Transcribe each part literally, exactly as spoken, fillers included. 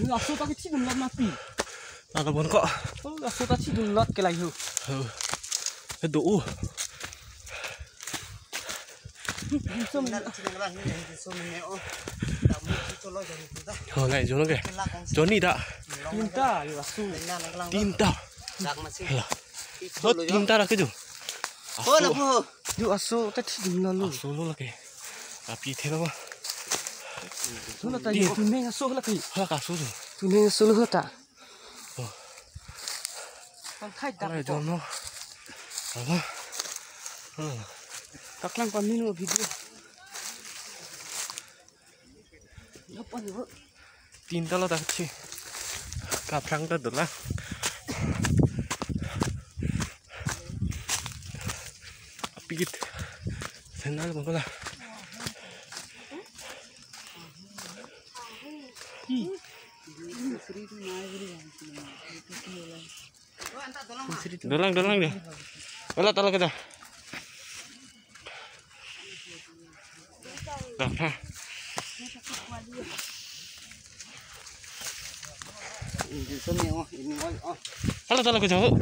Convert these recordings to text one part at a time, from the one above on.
Laso ta kethidun lot mati. Lalo bon ko. Oh, laso ta thidun lot ke layo. Oh. He do u. Dim sum. Oh, nai, jong ke. Joni da. Tinta, yo laso. Tinta. Hala. Oh, tinta ra ke jo. Oh, lapu. Yo aso ta thidun lo. Aso lo lake. Api thelo ba. Lo ta yo, tuneng aso lake. Hala, kaso jo. Tuneng aso lo ta. Oh. Pangkhai dak. Ala, ko. Jono. Hala. Paklang pamino video. Apa ni, Bu? Tinta lo ta si. Kaphrang ta dolang. Apikit. Sandal bangkala. Dolang, dolang dia. Wala tala kita. Dah, ha. Ini, ini, oh, ini, oh, oh. Hala tala kita. Oh,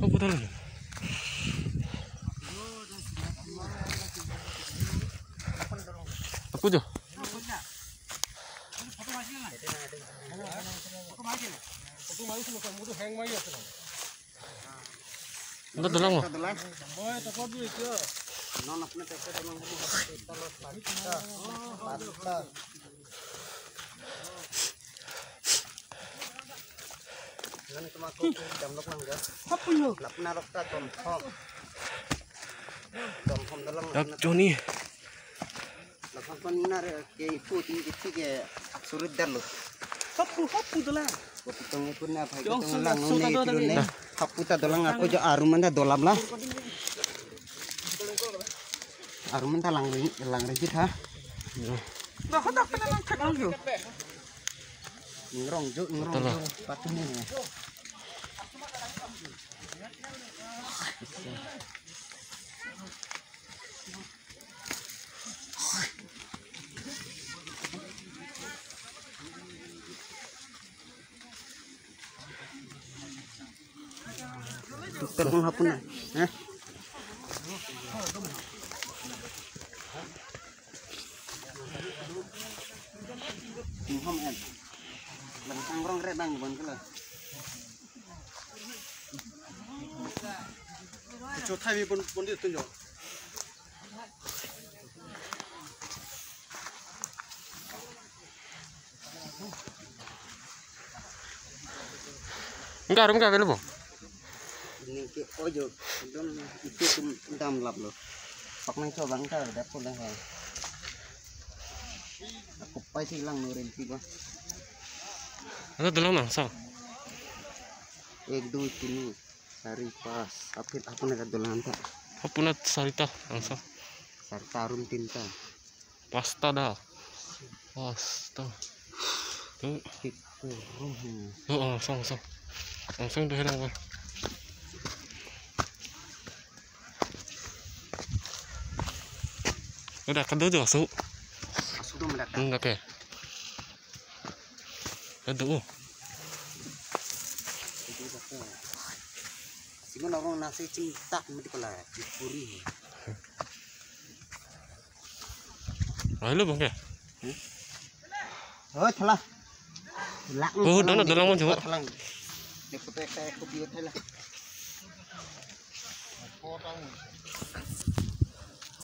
putar lagi. Aku jo. Anda dolang mo? Dolang. Non apne paisa dolang. Ngan cuma aku dam lok lang ya. Apa yo? Lapna lok ta tom thom. Tom thom dolang. Dak Joni. Lapan pan nar ke ipu tin kiti ke surit dar lo. Hapu, hapu dolang. Kopi tong ipu na phai tong lang ne ipu ne. Hapu ta dolang, ako jo arum anda dolam la. Arum anda lang ring, lang ring kita. Dah, dah, dah, lang thak lang yo. Ngrong jo, ngrong jo. Patuni. Telepon hapun na. Hah? Muhammad. Lang tangrong re bang bon kelo. Cho thai mi pon pon di tunjo. Enggak, enggak, belum. Ini ke ojo, dong itu tum dam lap lo. Pak nang coba enggak, dapur dah. Aku pasti lang nurin tiba. Ada dolang langsung. Ek, dui, tini, sari, pas. Apit, apun ada dolang ta. Apun ada sari ta langsung. Sari ta arum tinta. Pasta dah. Pasta. Tuh. Tik kurung. Oh, oh, langsung, langsung. Langsung tuh hilang, Bang. Udah kedo tuh, asu. Asu tuh mendadak. Hmm, oke. Aduh. Sino na rong nasi cingtak mati pala dipuri. Ayo lo bang ke. Oh, thala. Lak. Oh, dono dolang mo jenguk. Thala. Dia foto saya kopi thala.